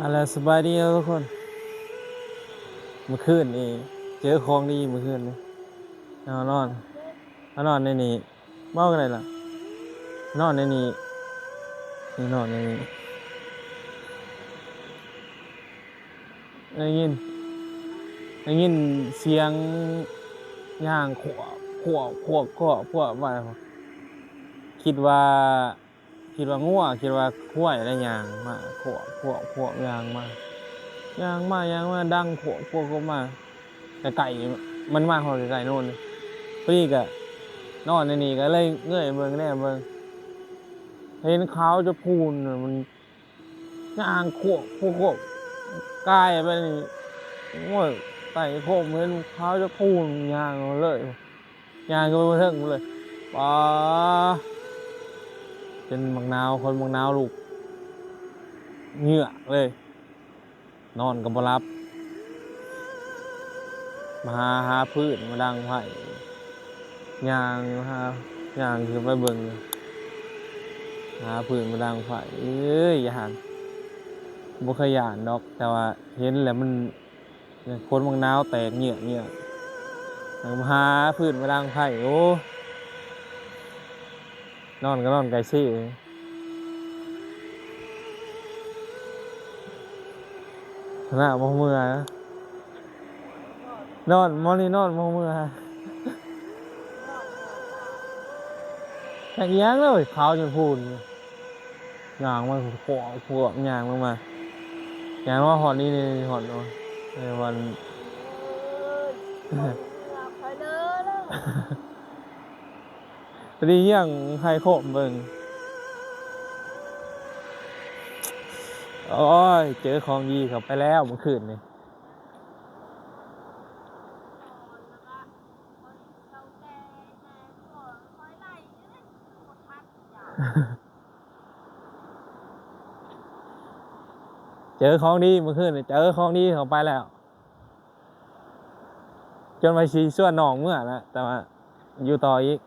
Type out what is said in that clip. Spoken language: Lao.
ເອົາລະ ສະບາຍດີເນາະທຸກຄົນ. ມື້ຄືນນີ້ເຈີຂອງດີ ມື້ຄືນນີ້ເຮົານອນ ເຮົານອນໃນນີ້ ເວົ້າກັນໄດ້ລະ ນອນໃນນີ້ ນີ້ນອນໃນນີ້ ໄດ້ຍິນ ໄດ້ຍິນສຽງຍ່າງຂວບ ຂວບ ຂວບ ຂວບ ຂວບມາ ຄິດວ່າ ຄິດວ່າງົວ ຄິດວ່າຄວາຍ ແລ້ວຍ່າງມາ ຂວບ ຂວບ ຂວບ ຍ່າງມາ ຍ່າງມາ ຍ່າງມາ ດັງຂວບ ຂວບ ຂວບມາ ໃກ້ໆ ມັນມາຮອດໃກ້ໆໂນນ ພໍດີກະນອນໃນນີ້ ກະເລີຍເງີຍເບິ່ງ ແນມເບິ່ງ ເຫັນຂາວຈະພູນ ມັນຍ່າງຂວບ ຂວບ ຂວບ ກາຍໄປນີ້ ໂອ້ຍ ໃຕ້ໂຄມເຫັນຂາວຈະພູນ ຍ່າງເລີຍ ຍ່າງຂຶ້ນໄປເທິງພຸ້ນເລີຍ ປາ ຈົນບັກນາວ ຄົນບັກນາວລຸກເຫຍື້ອກເລີຍ ນອນກໍບໍ່ຫຼັບ ມາຫາ ຫາຟືນມາດັງໄຟ ຍ່າງຫາ ຍ່າງຂຶ້ນໄປເບິ່ງ ຫາຟືນມາດັງໄຟ ເອີຍ ຢ້ານ ບໍ່ເຄີຍຢ້ານດອກ ແຕ່ວ່າເຫັນແລ້ວມັນ ຄົນບັກນາວແຕກເຫຍື້ອກໆ ຫາຟືນມາດັງໄຟ ໂອ້ ນອນກໍນອນໄກ່ເຊ ນະ ບໍ່ເມື່ອ ນອນ ມື້ນີ້ນອນບໍ່ເມື່ອ ຈັກອີ່ຫຍັງເລີຍ ຂາວຈົນພູນ ຍ່າງມາ ພວກ ພວກຍ່າງລົງມາ ຍ່າງມາຮອດນີ້ ນີ້ ຮອດ ຮອດ ໃນວັນ ເອີຍ ບໍ່ເມື່ອ ຂ້ອຍເລີຍ ພໍດີຍ່າງໄຫໂຄມເບິ່ງ ໂອ້ຍ ເຈີຂອງດີເຂົ້າໄປແລ້ວມື້ຄືນນີ້ ເຈີຂອງດີມື້ຄືນນີ້ ເຈີຂອງດີເຂົ້າໄປແລ້ວ ຈົນວ່າຊິຊວນນ້ອງເມືອແຫຼະ ແຕ່ວ່າຢູ່ຕໍ່ອີກ